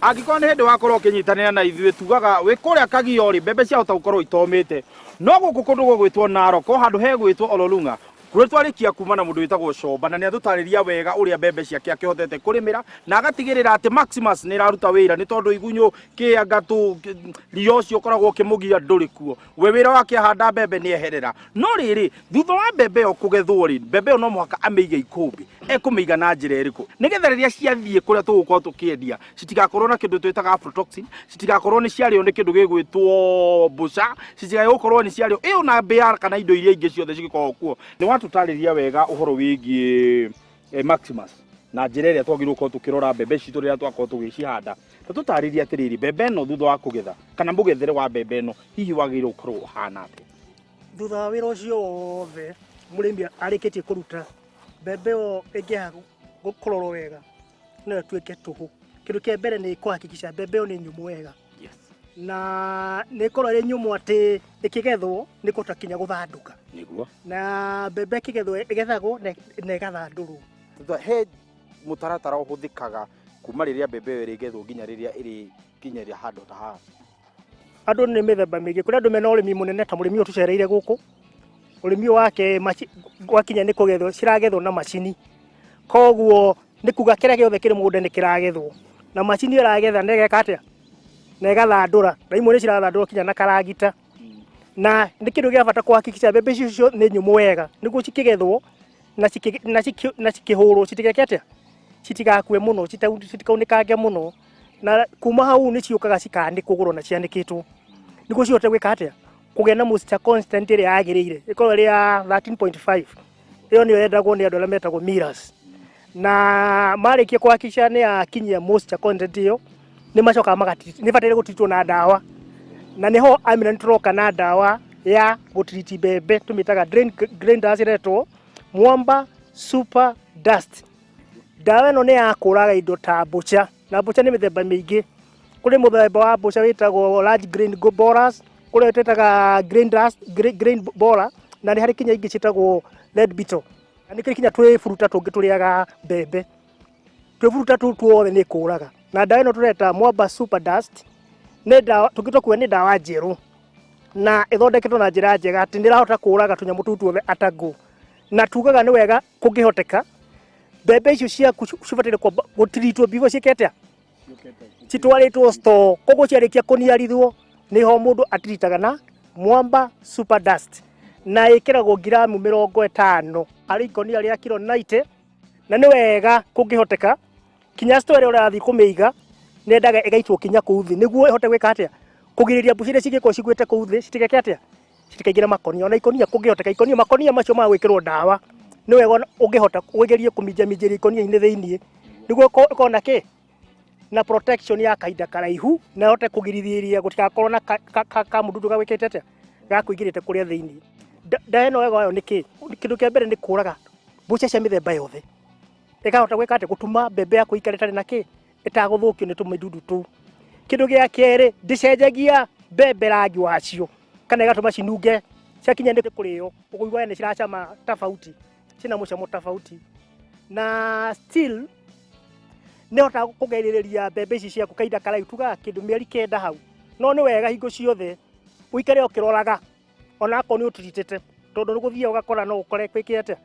Angĩkorwo nĩ hĩndĩ wakorwo ũkĩnyitanĩra na ithuĩ, tugaga wĩ kũrĩa Kagio rĩ, mbembe ciahota gũkorwo itomĩte, no gũkũ kũndũ gũgwĩtwo Narok, handũ hegwĩtwo Ololung'a, kũrĩa twarĩkia kuma na mũndũ wĩtagwo Comba, na nĩ atũtarĩria wega ũrĩa mbembe ciake akĩhotete kũrĩmĩra na agatigĩrĩra atĩ Maximus nĩ ĩraruta wĩra, nĩ tondũ igunyũ kĩanga tũ ria ũcio ũkoragwo ũkĩmũgia ndũrĩ kuo. We wĩra wake ahanda mbembe nĩ eherera. No rĩrĩ, thutha wa mbembe ĩyo kũgethwo rĩ, mbembe ĩyo no mũhaka amĩige ikũmbĩ. Ekũmĩiga na njĩra ĩrĩkũ? Nĩgetha rĩrĩa ciathiĩ kũrĩa tũgũkorwo tũkĩendia, citigakorwo na kĩndũ twĩtaga aflatoxin, citigakorwo nĩ ciarĩo nĩ kĩndũ gĩgwĩtwo mbũca, citigakorwo nĩ ciarĩo ĩyo na mbĩa kana indo iria ingĩ ciothe cingĩkorwo kuo. Nĩ watũtarĩria wega ũhoro wĩgiĩ Maximus na njĩra ĩrĩa twagĩrĩirwo gũkorwo tũkĩrora mbembe citũ rĩrĩa twakorwo tũgĩcihanda. Ta tũtarĩrie atĩrĩrĩ, mbembe ĩno thutha wa kũgetha kana mũgethere wa mbembe ĩno hihi wagĩrĩirwo gũkorwo ũhana atĩa? Thutha wa wĩra ũcio wothe mũrĩmi arĩkĩtie kũruta, mbembe ĩyo ĩngĩaga kũrorwo wega no ĩtuĩke tũhũ. Kĩndũ kĩa mbere nĩ kũhakikisha mbembe ĩyo nĩ nyũmũ wega. Na nĩ ĩkorwo ĩrĩ nyũmũ atĩ ĩkĩgethwo nĩ kũhota kinya gũthandũka. Na mbembe ĩkĩgethwo ĩgethagwo na ĩgathandũrwo. Thutha he mũtaratara ũhũthĩkaga kuma rĩrĩa mbembe ĩyo ĩrĩgethwo nginya rĩrĩa ĩrĩkinyĩria handũ ta haha? Andũ nĩ mĩthemba mĩingĩ, kũrĩ andũ mena ũrĩmi mũnene ta mũrĩmi ũyũ tũcereire gũkũ, ũrĩmi ũyũ wake gwakinya nĩ kũgethwo ciragethwo na macini, koguo nĩ kuga kĩrĩa gĩothe kĩrĩ mũgũnda nĩ kĩragethwo, na macini ĩyo ĩragetha na ĩgeka atĩa, na ĩgathandũra, na imwe nĩ cirathandũrwo nginya na karagita, na nĩ kĩndũ gĩa bata kũhakikisha mbembe icio nĩ nyũmũ wega, nĩguo cikĩgethwo na cikĩhũrwo citigeke atĩa, citigakue mũno, citikaunĩkange mũno. Na kuma hau nĩ ciũkaga cikanĩkwo gũrwo na cianĩkĩtwo nĩguo cihote gwĩka atĩa, kũgĩa na moisture constant ĩrĩa yagĩrĩire ĩkorwo ĩrĩ ya 13.5. Ĩyo nĩyo yendagwo nĩ andũ arĩa metagwo millers. Na marĩkia kũhakikisha nĩ yakinyia moisture content ĩyo, nĩ macokaga magati, nĩ bataire gũtritwo na ndawa, na nĩho amina nĩ tũroka na ndawa ya gũtriti mbembe tũmĩtaga grain dust, ĩretwo Mwamba Super Dust. Ndawa ĩno nĩ ya kũraga indo ta mbũca, na mbũca nĩ mĩthemba mĩingĩ. Kũrĩ mũthemba wa mbũca wĩtagwo large grain borers, kũrĩ twĩtaga grain dust, grain borer, na nĩ harĩ kinya ingĩ ciĩtagwo red beetle. Na nĩ kũrĩ kinya twĩburuta tũngĩ tũrĩaga mbembe. Twĩburuta tũu tuothe nĩ kũraga. Na ndawa ĩno tũreta Mwamba Super Dust, nĩ ndawa tũngĩtua kuga nĩ ndawa njerũ, na ĩthondeketwo na njĩra njega atĩ nĩ ĩrahota kũraga tũnyamũ tũu tuothe atangũ. Na tugaga nĩ wega kũngĩhoteka mbembe icio ciaku cibataire kwamba gũtiritwo before ciĩke atĩa, citwarĩtwo store. Koguo ciarĩkia kũniarithwo nĩho mũndũ atiritaga na Mwamba Super Dust, na ĩkĩragwo ngiramu 50 harĩ ikũnia rĩa kiro 90. Na nĩ wega kũngĩhoteka kinya store ĩrĩa ũrathiĩ kũmĩiga nendaga ĩgaitwo kinya kũu thĩ, nĩguo ĩhote gwĩka atĩa, kũgirĩrĩria mbũca iria cingĩkorwo cigwĩte kũu thĩ citigeke atĩa, citikaingĩre makonia. Ona ikonia kũngĩhoteka, ikonia makonia macio ma gwĩkĩrwo ndawa nĩ wega ũngĩhota ũgerie kũminjaminjĩria ikonia-inĩ thĩiniĩ, nĩguo ĩkorwo na kĩ na protection ya kahinda karaihu, na ĩhote kũgirithĩria gũtigakorwo na kamũdudu gagwĩkĩte atĩa, gakũingĩrĩte kũrĩa thĩiniĩ. Ndawa ĩno wega wayo nĩ kĩ? Kĩndũ kĩa mbere nĩ kũraga mbũca cia mĩthemba yothe, ĩkahota gwĩka atĩa, gũtũma mbembe yaku ĩikare ĩtarĩ na kĩ, ĩtagũthũkio nĩ tũmĩdudu tũu. Kĩndũ gĩa kerĩ, ndĩcenjagia mbembe rangi wacio kana ĩgatũma cinunge ciakinya nĩ kũrĩo, ũkũigua nĩ ciracama tofauti, ciĩna mũcamo tofauti. Na still nĩ ĩhotaga kũgirĩrĩria mbembe ici ciaku kahinda karaihu, tugaga kĩndũ mĩeri 9 hau. No nĩ wega hingo ciothe ũikare ũkĩroraga ona akorwo nĩ ũtiritĩte, tondũ nĩ gũthiaga ũgakora no ũkore gwĩke atĩa,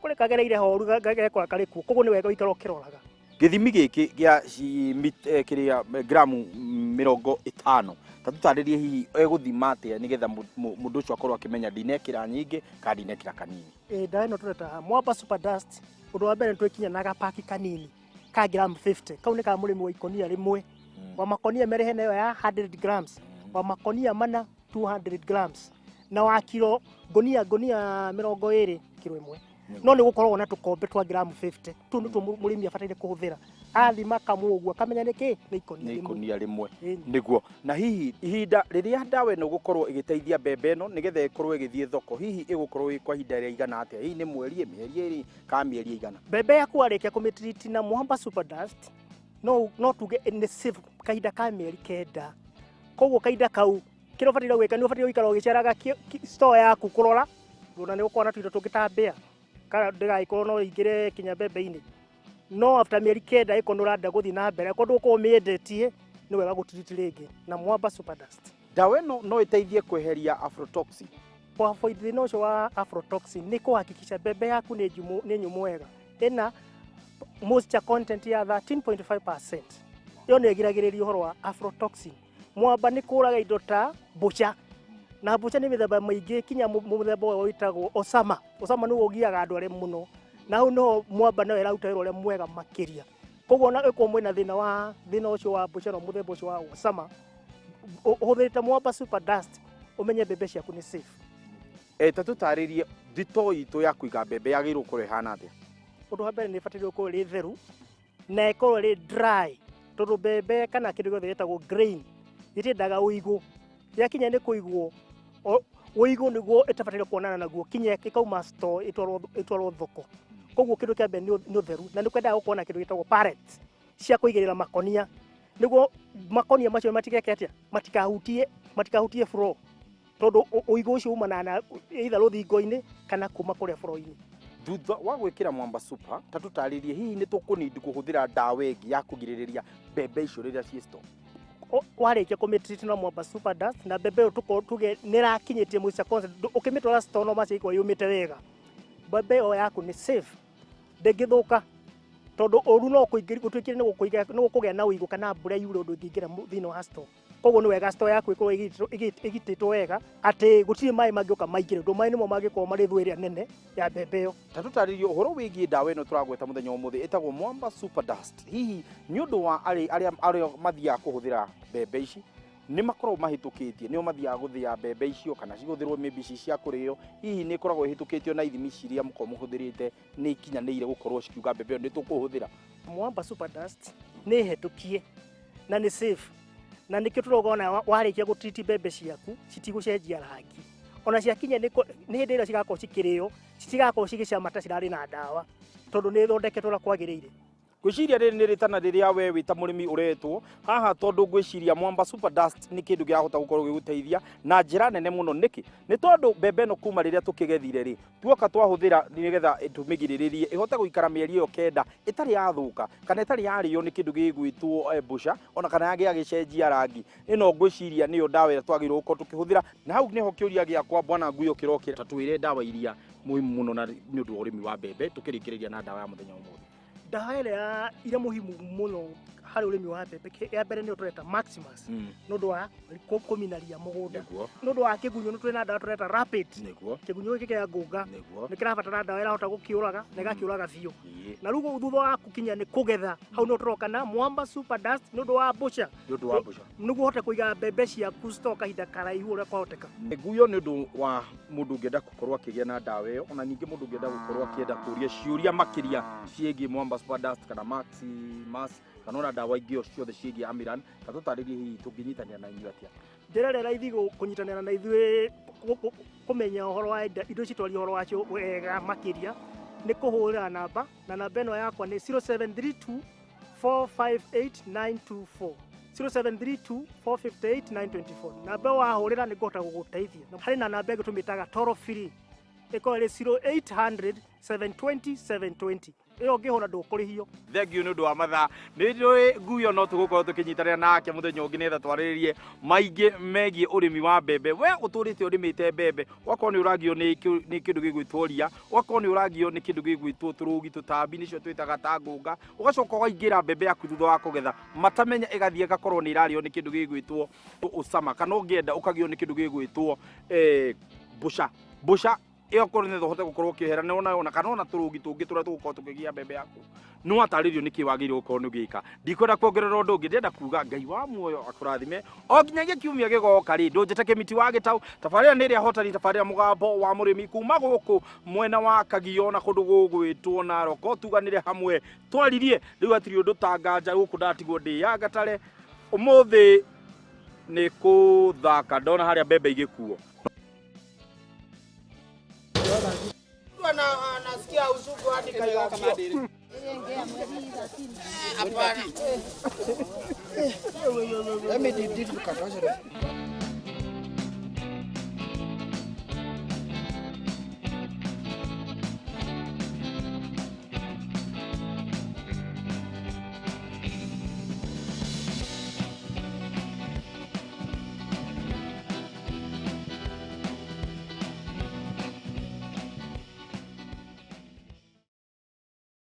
kũrĩ kagereire horu gagekora karĩ kuo, koguo nĩ wega ũikare ũkĩroraga. Gĩthimi gĩkĩ gĩa kĩrĩa gramu 50, ta tũtarĩrie hihi egũthima atĩa nĩgetha mũndũ ũcio akorwo akĩmenya ndinekĩra nyingĩ kana ndinekĩra kanini. Ndawa ĩno tũreta Mwamba Super Dust, ũndũ wa mbere nĩ twĩkinya na gapaki kanini ka gramu 50, kau nĩ ka mũrĩmi wa ikonia rĩmwe, wa makonia merĩ hena ĩyo ya 100 grams, wa makonia mana 200 grams, na wa kiro ngũnia 20 kiro ĩmwe. No nĩ gũkoragwo na tũkombe twa gramu 50, tũu nĩtuo mũrĩmi abataire kũhũthĩra, athima kamwe ũguo akamenya nĩ kĩ, nĩ ikonia Nĩ rĩmwe. Ikonia rĩmwe. Ĩni. Nĩguo. Na hihi ihinda rĩrĩa ndawa ĩno ĩgũkorwo ĩgĩteithia mbembe ĩno nĩgetha ĩkorwo ĩgĩthiĩ thoko, hihi ĩgũkorwo ĩ kwa ihinda rĩa igana atĩa? Hihi nĩ mweri, mĩeri 2 kana mĩeri ĩigana? Mbembe yaku warĩkia kũmĩtiriti na Mwamba Super Dust, no tuge nĩ safe kahinda ka mĩeri 9. Koguo kahinda kau kĩrĩa ũbataire gwĩka nĩ ũbataire gũikara ũgĩceraga store yaku kũrora, ona nĩ gũkorwo na tũindo tũngĩ ta mbĩa, kana ndĩgagĩkorwo no ĩingĩre kinya mbembe-inĩ. No after mĩeri 9 ĩkorwo nĩ ũrenda gũthiĩ na mbere, akorwo ndũgũkorwo ũmĩendetie, nĩ wega gũtiriti rĩngĩ na Mwamba Super Dust. Ndawa ĩno no ĩteithie kweheria aflatoxin. Kũ avoid thĩna ũcio wa aflatoxin nĩ kũhakikisha mbembe yaku nĩ njũmũ, nĩ nyũmũ wega, ĩna moisture content ya 13.5%. Ĩyo nĩ ĩgiragĩrĩria ũhoro wa aflatoxin. Mwamba nĩ kũraga indo ta mbũca, na mbũca nĩ mĩthemba mĩingĩ, kinya mũthemba ũyũ wĩtagwo Osama. Osama nĩguo ũgiaga andũ arĩa mũno, na hau nĩho Mwamba nayo ĩraruta wĩra ũrĩa mwega makĩria. Koguo ona ĩkorwo mwĩna thĩna wa thĩna ũcio wa mbũca na mũthemba ũcio wa Osama, ũhũthĩrĩte Mwamba Super Dust, ũmenye mbembe ciaku nĩ safe. Ta tũtarĩrie thitoo itũ ya kũiga mbembe yagĩrĩirwo gũkorwo ĩhana atĩa? Ũndũ wa mbere nĩ ĩbataire gũkorwo ĩrĩ theru na ĩkorwo ĩrĩ dry, tondũ mbembe kana kĩndũ gĩothe gĩtagwo grain gĩtiendaga ũigũ. Gĩakinya nĩ kũigwo, ũigũ nĩguo ĩtabataire kuonana naguo kinya ĩkauma store ĩtwarwo thoko. Koguo kĩndũ kĩa mbere nĩ ũtheru, na nĩ kwendaga gũkorwo na kĩndũ gĩtagwo pallet cia kũigĩrĩra makonia, nĩguo makonia macio matigeke atĩa, matikahutie floor, tondũ ũigũ ũcio umanaga na either rũthingo-inĩ kana kuma kũrĩa floor-inĩ. Thutha wa gwĩkĩra Mwamba Super, ta tũtarĩrie hihi nĩ tũkũnindi kũhũthĩra ndawa ĩngĩ ya kũgirĩrĩria mbembe icio rĩrĩa ciĩ store? Warĩkia kũmĩtreat na Mwamba Super Dust na mbembe ĩyo tuge nĩ ĩrakinyĩtie moisture content, ũkĩmĩtwara store no macio ĩkorwo yũmĩte wega, mbembe ĩyo yaku nĩ safe, ndĩngĩthũka, tondũ ũru no gũtuĩkire nĩ gũkũgĩa na ũigũ kana mbura yure ũndũ ĩngĩingĩra thĩinĩ wa store. Koguo nĩ wega store yaku ĩkorwo ĩgitĩtwo wega atĩ gũtirĩ maĩ mangĩũka maingĩre, tondũ maĩ nĩmo mangĩkorwo marĩ thũ ĩrĩa nene ya mbembe ĩyo. Ta tũtarĩrie ũhoro wĩgiĩ ndawa ĩno tũragweta mũthenya wa ũmũthĩ ĩtagwo Mwamba Super Dust. Hihi nĩ ũndũ wa arĩa mathiaga kũhũthĩra mbembe ici nĩ makoragwo mahĩtũkĩtie, nĩo mathiaga gũthĩa mbembe icio kana cihũthĩrwo maybe ci cia kũrĩo, hihi nĩ ĩkoragwo ĩhĩtũkĩtio na ithimi ici iria mũkoragwo mũhũthĩrĩte nĩ ikinyanĩire gũkorwo cikiuga mbembe ĩyo nĩ tũkũhũthĩra? Mwamba Super Dust nĩ ĩhĩtũkie na nĩ safe, na nĩkĩo tũrauga ona warĩkia gũtriti mbembe ciaku citigũcenjia rangi, ona ciakinya nĩ hĩndĩ ĩrĩa cigakorwo cikĩrĩo citigakorwo cigĩcama ta cirarĩ na ndawa, tondũ nĩ ĩthondeketwo ũrĩa kwagĩrĩire. Ngwĩciria rĩrĩ nĩ rĩtana rĩrĩa we wĩ ta mũrĩmi ũretwo haha, tondũ ngwĩciria Mwamba Super Dust nĩ kĩndũ kĩrahota gũkorwo gĩgũteithia na njĩra nene mũno. Nĩkĩ? Nĩ tondũ mbembe ĩno kuma rĩrĩa tũkĩgethire rĩ, tuoka twahũthĩra nĩgetha tũmĩgirĩrĩrie ĩhote gũikara mĩeri ĩyo 9 ĩtarĩ yathũka kana ĩtarĩ yarĩo nĩ kĩndũ gĩgwĩtwo mbũca ona kana gĩagĩcenjia rangi. Ĩno ngwĩciria nĩyo ndawa ĩrĩa twagĩrĩirwo gũkorwo tũkĩhũthĩra, na hau nĩho kĩũria gĩakwa bwana Nguyo kĩrokĩra. Ta twĩre ndawa iria muhimu mũno na nĩ ũndũ wa ũrĩmi wa mbembe, tũkĩrĩkĩrĩria na ndawa ya mũthenya ũmũthĩ. Ndawa ĩrĩa ĩrĩa muhimu mũno harĩ ũrĩmi wa mbembe, ya mbere nĩyo tũreta Maximus, nĩ ũndũ wa kũmina ria mũgũnda. Nĩ ũndũ wa kĩgunyũ nĩ tũrĩ na ndawa tũreta Rapid. Kĩgunyũ gĩkĩ kĩa ngũnga nĩ kĩrabatara ndawa ĩrahota gũkĩũraga na ĩgakĩũraga biũ. Na rĩu thutha wa gũkinya nĩ kũgetha, hau nĩho tũroka na Mwamba Super Dust nĩ ũndũ wa mbũca. Nĩ ũndũ wa mbũca. Nĩguo ũhote kũiga mbembe ciaku store kahinda karaihu ũrĩa kwahoteka. Nguyo nĩ ũndũ wa mũndũ ũngĩenda gũkorwo akĩgĩa na ndawa ĩyo, ona ningĩ mũndũ ũngĩenda gũkorwo akĩenda kũria ciũria makĩria ciĩgiĩ Mwamba Super Dust kana Maximus kana ona ndawa ingĩ o ciothe ciĩgiĩ Amiran, ta tũtarĩrie hihi tũngĩnyitanĩra na inyuĩ atĩa? Njĩra ĩrĩa raithi kũnyitanĩra na ithuĩ kũmenya ũhoro wa indo ici twaria ũhoro wacio wega makĩria nĩ kũhũrĩra namba, na namba ĩno yakwa nĩ 0732 458 924. 0732 458 924. Namba ĩyo wahũrĩra nĩ ngũhota gũgũteithia. Harĩ na namba ĩngĩ tũmĩtaga toll free, ĩkoragwo ĩrĩ 0800 720 720. Ĩyo ũngĩhũra ndũkũrĩhio. Thank you nĩ ũndũ wa mathaa. Nĩ njũĩ Nguyo no tũgũkorwo tũkĩnyitanĩra nake mũthenya ũngĩ nĩgetha twarĩrĩrie maingĩ megiĩ ũrĩmi wa mbembe. We ũtũrĩte ũrĩmĩte mbembe, ũgakorwo nĩ ũragio nĩ kĩndũ gĩgwĩtwo ria, ũgakorwo nĩ ũragio nĩ kĩndũ gĩgwĩtwo tũrũgi, tũtambi nĩcio twĩtaga ta ngũnga, ũgacoka ũkaingĩra mbembe yaku thutha wa kũgetha, matamenya ĩgathiĩ ĩgakorwo nĩ ĩrarĩo nĩ kĩndũ gĩgwĩtwo ũcama, kana ũngĩenda ũkagio nĩ kĩndũ gĩgwĩtwo mbũca. Mbũca ĩyo korwo nĩ ũhote gũkorwo ũkĩhera nĩ ona ona kana ona tũrũgi tũngĩ tũrĩa tũgũkorwo tũkĩgia mbembe yaku, nĩ watarĩrio nĩkĩ wagĩrĩirwo gũkorwo nĩ ũgĩka. Ndikwenda kuongerera ũndũ ũngĩ, ndĩrenda kuga Ngai wa muoyo akũrathime o nginyagia kiumia gĩgoka rĩ, ndũnjĩte kĩmiti wa gĩtaũ. Tabarĩra nĩ ĩrĩa hotani, tabarĩra mũgambo wa mũrĩmi kuma gũkũ mwena wa Kagio na kũndũ gũgwĩtwo Naroko. Tuganĩre hamwe twaririe, rĩu hatirĩ ũndũ ta nganja gũkũ ndatigwo ndĩ ya Gatare. Ũmũthĩ nĩ kũthaka ndona harĩa mbembe igĩkuo. Anasikia usugu hadi kaigakio. Hapana. Let me did